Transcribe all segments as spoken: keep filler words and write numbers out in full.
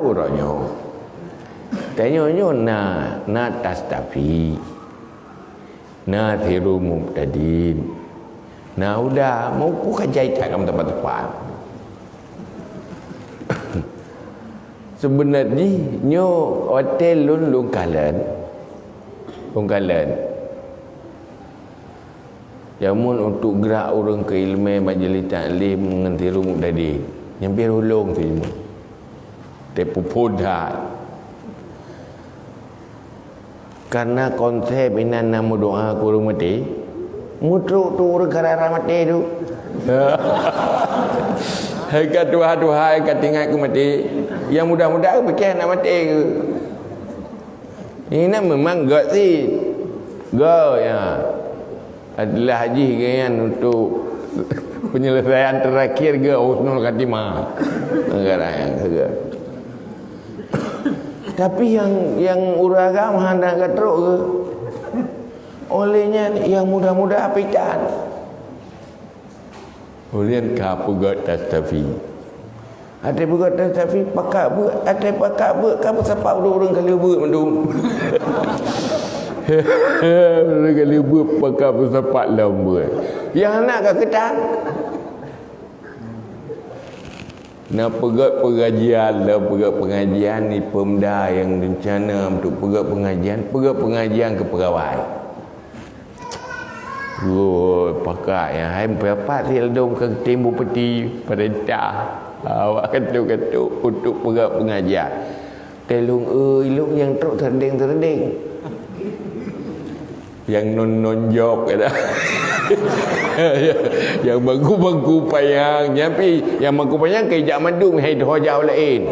uroe nyoe. Tanyoe nyoe na, na Tastafi, na Sirul Mubtadin, na Huda, meupuh ka jai that lam teumpat-teumpat. Seubeuna jih nyoe watée lôn, lôn kalon, lôn kalon. Jameun untuk grak ureuëng keu iéleumé majelis taklim ngon Sirul Mubtadin. Nyang pih ulôn tu jameun. Teupuphon that. Karena konsep inan na meudoa keu ureuëng maté, meutrok tu ureuëng ka rara maté tu. Hai ka tuha-tuha, hai ka tingat keu maté. Yang muda-muda pike nak maté ke. Inan memang gak sih. Gak ya. Adalah jih geuyan untuk penyelesaian terakhir ke husnul khatimah. Negara yang segar. Tapi yang, yang ureuëng agam hana geutrok ke. Oleh nyan yang muda-muda pitan. Ulôn ka peugét Tastafi. Até peugét Tastafi pakat beuet, até pakat beuet ka peusapat ureuëng-ureuëng ka lheueh beuet mandum. Ureuëng ka lheueh beuet pakat peusapat lom beuet. Nyang hana ka keutan. Na peugét pengajian, lom peugét pengajian di Pemda nyang rencana untuk peugét pengajian, peugét pengajian keu peugawai. Woi, pakat nyang hai meupapat siladom ka geutem bupati, peurintah. Awak katuk-katuk untuk peugah pengajian. Teuh lôn, oi, lôn nyang trok teureudeng-teureudeng. Nyang non-non job kata. Nyang bangku-bangku panyang, nyan pih nyang bangku panyang keu jak mandum hai dhoe jak laén.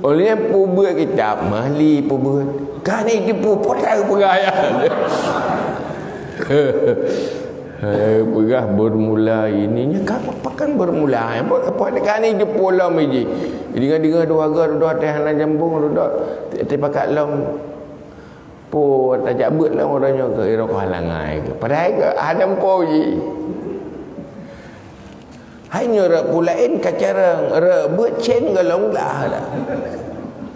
Oleh peubeuet kitab, Mahli peubeuet. Kani teupeu potai peugah ayat. Hai, peugah bermula ini, nya ka pakan bermula. Apa, apa ni kani teupeu lom iji. Dengar-dengar dua ga, dua teh hana jambung, dua teh pakat lom. Po tajak beuet lom uroe nyoe keu irok halangai. Padahai keu hana meupo ji. Hai nyoe rot peue laén ka carông, rot beuet cen golom glah dah.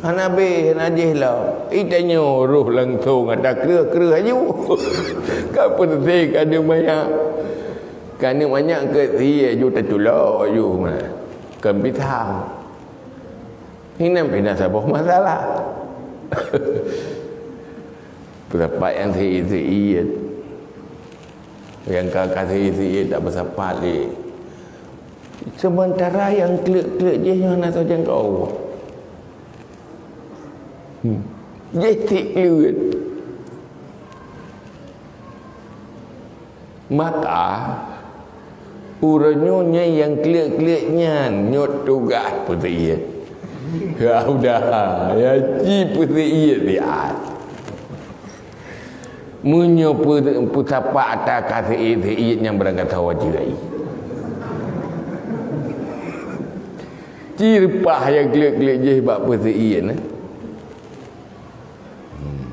Hana beh, hana jih lom. Itanyoe roh langsong ata kreueh-kreueh aju. Ka peureuséh ka deuh manyak. Ka neuk manyak keu sie aju tatulok aju mah. Kon pisang. Hinan pih na saboh masalah. Peusapat nyang seuiet-seuiet. Nyang ka, ka seuiet-seuiet tak peusapat lé. Seumantara nyang kleuet-kleuet jih nyoe hana sajan keu Allah. Hmm. Jih tiek kleuet. Maka, uroe nyoe nyang kleuet-kleuet nyan nyoe tugaih peuseuiet. Ya udah, ya ci peuseuiet siat. Meunyoe peu-, peusapat ata ka seuiet-seuiet nyang beurangkat sawa jirai. Ci reupah nyang kleuet-kleuet jih bak peuseuiet, eh. Hmm.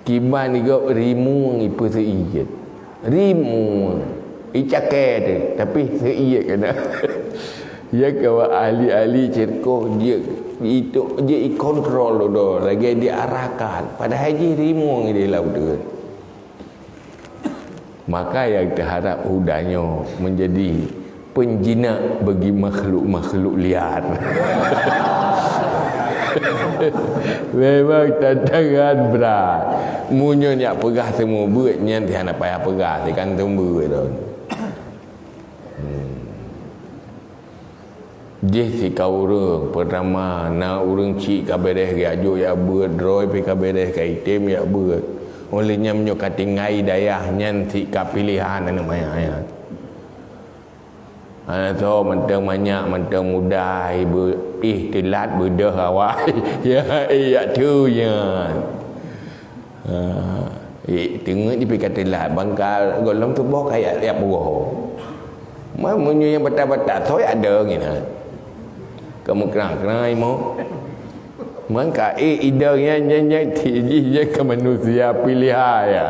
Kiban igob rimueng ipeuseuiet. Rimueng. Icakée teuh, tapi seuiet keunan. Ya kawa ahli-ahli ceureukoh jeuet itu, jeuet ikontrol dudoe lagée diarahkan. Padahai jih rimueng di laôt teuh. Maka nyang teuharab Huda nyoe meunjadi peunjinak bagi makhluk-makhluk liar. Memang tantangan brat. Meunyoe nyak peugah teumeubuet nyan, hana payah peugah, sikan teumeubuet lom. Hmm. Jih sika ureuëng, peurtama, na ureuëng chik ka beureh geujak jok jak beuet, droe pih ka beureh ka item jak beuet. Óh lheueh nyan meunyoe ka tinggai dayah nyan sika pilehan aneuëk manyak nyan. Hana soe mantong manyak, mantong muda, ibe-, ih teulat beudôh awai. Ya, eh, jak tu nyan. Ha, eh, teungeut jih pih ka teulat, ban ka gohlom tuboh ka jak, jak pugoe. Ma meunyoe nyang batat-batat, soe jak dong inan. Ka meukrang-krang imo. Man ka, eh, idong nyan, nyan, nyan, jih, jih, nyan ka manusia pilihan ya.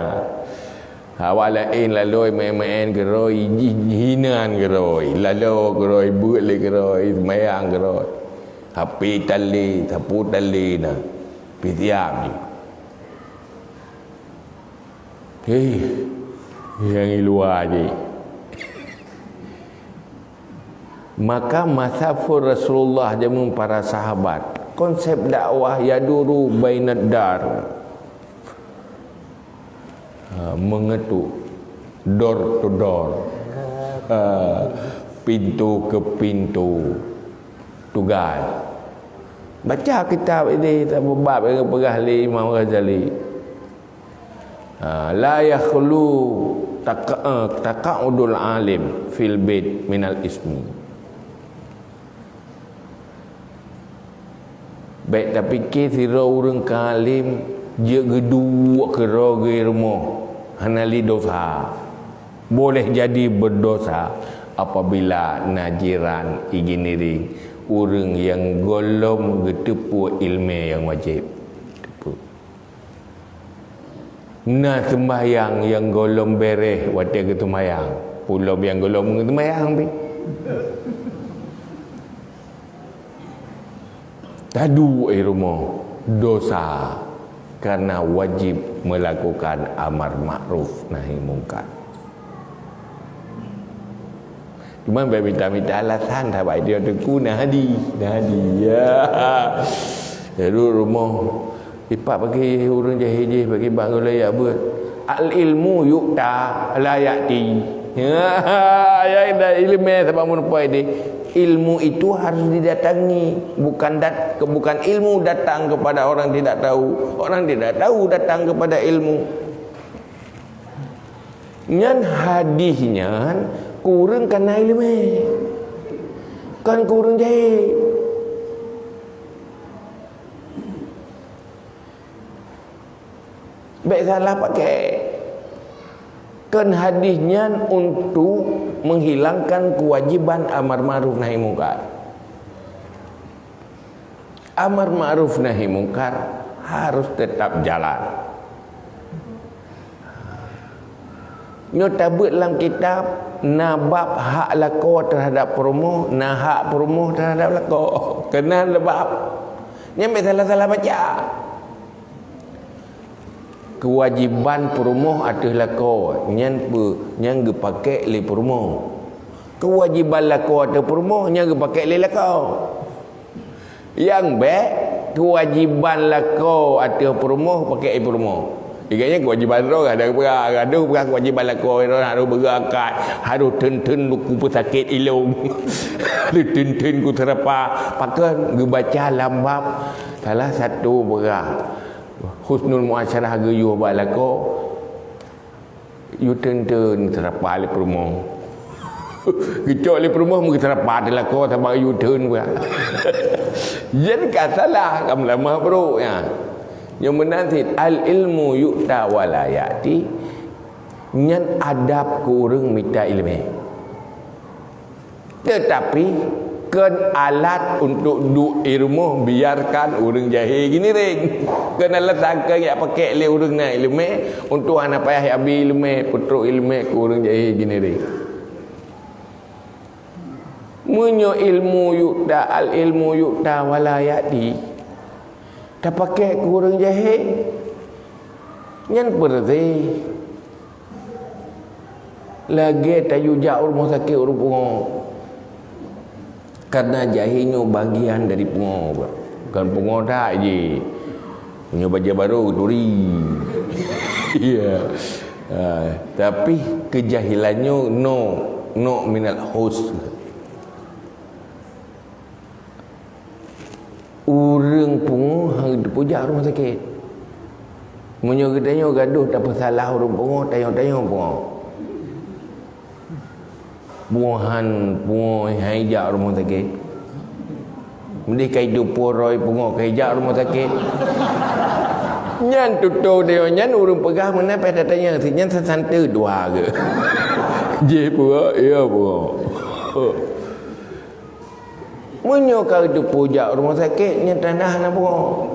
Awak laén laloe meu'én-meu'én keudroe, jih hinan keudroe, laloe keudroe, beuet lé keudroe, seumayang keudroe. H P tali, sapu tali na. Pih siab jih. Hei, nyang i luwa jih. Maka masa phon Rasulullah jameun para sahabat, konsep dakwah yaduru bainad dar. Ha, mengetuk door to door. Ha, pintu ke pintu. Tugai. Baca kitab ini, bab yang peugah lé Imam Ghazali. Ha, la yakhlu taqa-, eh, taqa'udul alim fil bait minal ismi. Bék tapike sidroe ureuëng ka alim jeuet geuduek keudroe geuh rumoh hana lé dosa. Boleh jadi berdosa apabila na jiran iginiri ureuëng nyang gohlom geuteupeue iéleumé nyang wajéb. Teupeue. Na seumbahyang nyang gohlom béréh watée geuseumayang, ulom nyang gohlom geuseumayang pih. Taduek i rumoh dosa karena wajib melakukan amar ma'ruf nahi mungkar. Cuma bék mita-mita alasan, saban dia teungku na hadi, na hadi. Ya. Jadi rumoh, ipak bagi ureuëng jahé jih bagi bak gulai yak beuet. Al ilmu yu'ta la ya'ti. Ya, ya dah iéleumé saban meureumpok deh. Ilmu itu harus didatangi, bukan dat-, bukan ilmu datang kepada orang tidak tahu. Orang tidak tahu datang kepada ilmu. Nyan hadih nyan keu ureuëng ka na iéleumé, kon keu ureuëng jahé. Bék salah pakai. Kon hadih nyan untuk menghilangkan kewajiban amar ma'ruf nahi mungkar. Amar ma'ruf nahi mungkar harus tetap jalan. Nyoe tabeuet lam kitab, na bab hak lakoe terhadap peurumoh, na hak peurumoh terhadap lakoe. Keunan le bab. Nyan bék salah-salah baca. Kewajiban peurumoh ateueh lakoe, nyan peu-, nyan geupakék lé peurumoh. Kewajiban lakoe ateueh peurumoh, nyan geupakék lé lakoe. Nyang bék, kewajiban lakoe ateueh peurumoh pakék lé peurumoh. Ingat nyan kewajiban droe, ada peugah, gadoh peugah kewajiban lakoe, droe harôh beuga akat, harôh theun-theun ku peusakét ilong, harôh theun-theun ku seurapa. Pakon geubaca lam bab salah satu peugah. Husnul muasyarah geuyue bak lakoe, yue theun-theun seurapa lé peurumoh. Geucok lé peurumoh meuseurapa teuh lakoe saban yue theun pula. Jadi ka salah, ka meulamah brok nyan. Nyang meunan cit, al ilmu yu'ta wa la ya'ti, nyan adab keu ureuëng mita iéleumé. Tetapi, kon alat untuk duek i rumoh biarkan ureuëng jahé giniréng. Kon alat sangka jak pakék lé ureuëng na iéleumé untuk hana payah abi iéleumé, peutrok iéleumé keu ureuëng jahé giniréng. Meunyoe ilmu yu'ta, al ilmu yu'ta wa la ya'ti, tapakék keu ureuëng jahé, nyan peureuté. Lagée tayue jak u rumoh sakét ureuëng pungo. Karena jahé nyoe bagian dari pungo. Bukan pungo that jih. Nyoe bajée barô geuturi. Ya. Ha, tapi keujahilan nyoe no, no minal hus. Ureuëng pungo han geuteupeue jak rumoh sakét. Meunyoe geutanyoe gadoh tapeusalah ureuëng pungo, tanyoe-tanyoe pungo. Pungo han, pungo han jak rumoh sakét. Meudeh ka iteupeue droe pungo ka jak rumoh sakét. Nyan tutoe tanyoe nyan ureuëng peugah meunan payah tatanyong, si nyan sasante dua geuh. Jih pungo, iya pungo. Meunyoe ka geuteupeue jak rumoh sakét, nyan tanda hana pungo.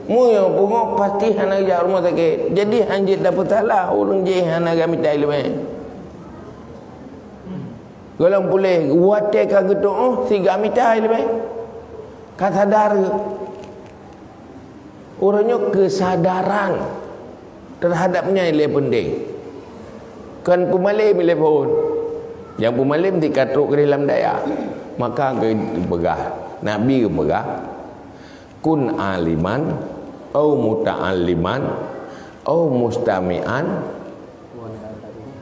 Meunyoe pungo pasti hana jak rumoh sakét. Jadi hanjeuet tapeusalah ureuëng jih hana geumita iéleumé. Gohlom puléh, watée ka geutuoh si geumita iéleumé. Ka sadar geuh. Uroe nyoe keusadaran teuhadap nyan lé peunteng. Kon peumalém lé phon. Nyang peumalém di ka trok keudeh lam dayah. Maka geupeugah, Nabi geupeugah, "Kun aliman, au muta'alliman, au mustami'an."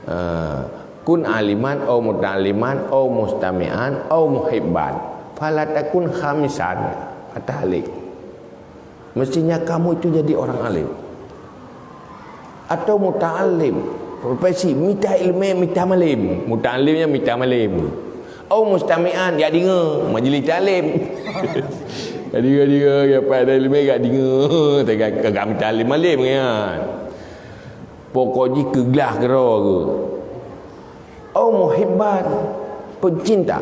Ah, "Kun aliman, au muta'alliman, au mustami'an, au muhibban. Fala takun khamisan." Atah alik. Mestinya kamu itu jadi orang alim. Atau muta'allim. Profesi, mita iéleumé, mita malém. Muta'allimnya mita malém. Au mustami'an, jak deungoe, majlis taklim. Jadi, jadi, ya, pada iéleumé jak deungoe, teuga-, teuga mita iéleumé malém, kan. Pokok jih keuglah keudroe geuh. Au muhibban, pencinta.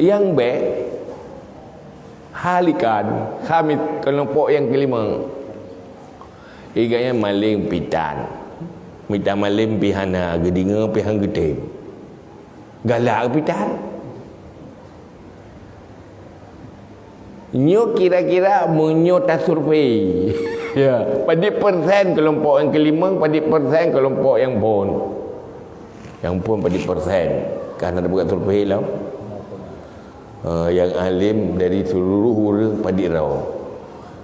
Nyang bék, halikan, khamit, keulompok nyang keulimong. Iga nyan malém pih tan. Mita malém pih hana, geudeungoe pih han geutem. Galak pih tan. Nyoe kira-kira meunyoe tasurvei. Ya, padit persen keulompok nyang keulimong, padit persen keulompok nyang phon. Nyang phon padit persen, ka na tapeugah survei lom. Eh, nyang alim dari seluruh ureuëng padit droe.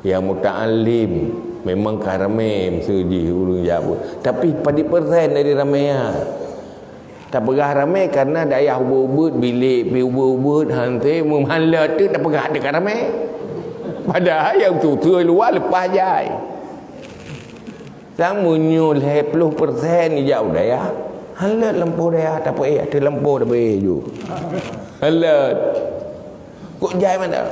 Nyang muta'allim memang ka ramé miseue jih ureuëng jak. Tapi padit persen dari ramé nyan. Tapeugah ramé karena dayah ubit-ubit, bilék pih ubit-ubit, han tém meuhan lé teuk tapeugah teuka ramé. Padahai nyang susah luwa leupah jai. Sang meunyoe lhée ploh persen ijak u dayah, han lé lampôh dayah tapeuéh, ateueh lampôh tapeuéh ju. Han lé. Kok jai mantong?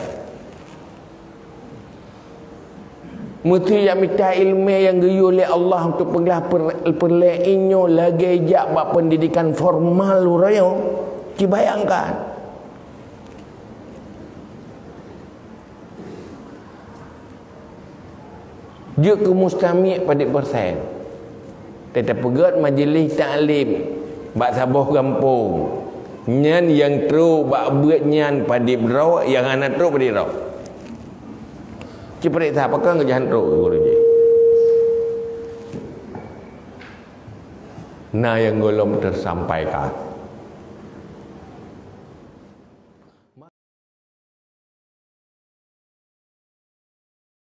Meusti jak mita iéleumé nyang geuyue lé Allah untuk peugah per-, peureulée inyoe lagée jak bak pendidikan formal uroe nyoe. Ci bayangkan. Jeuet keu mustami' padit persen. Teuka peugét majelis taklim bak saboh gampông. Nyan nyang trok bak beuet nyan padit droe, nyang hana trok padit droe. Ci peuriksa, pakon geujak han trok gurée jih. Na nyang gohlom teusampaikan.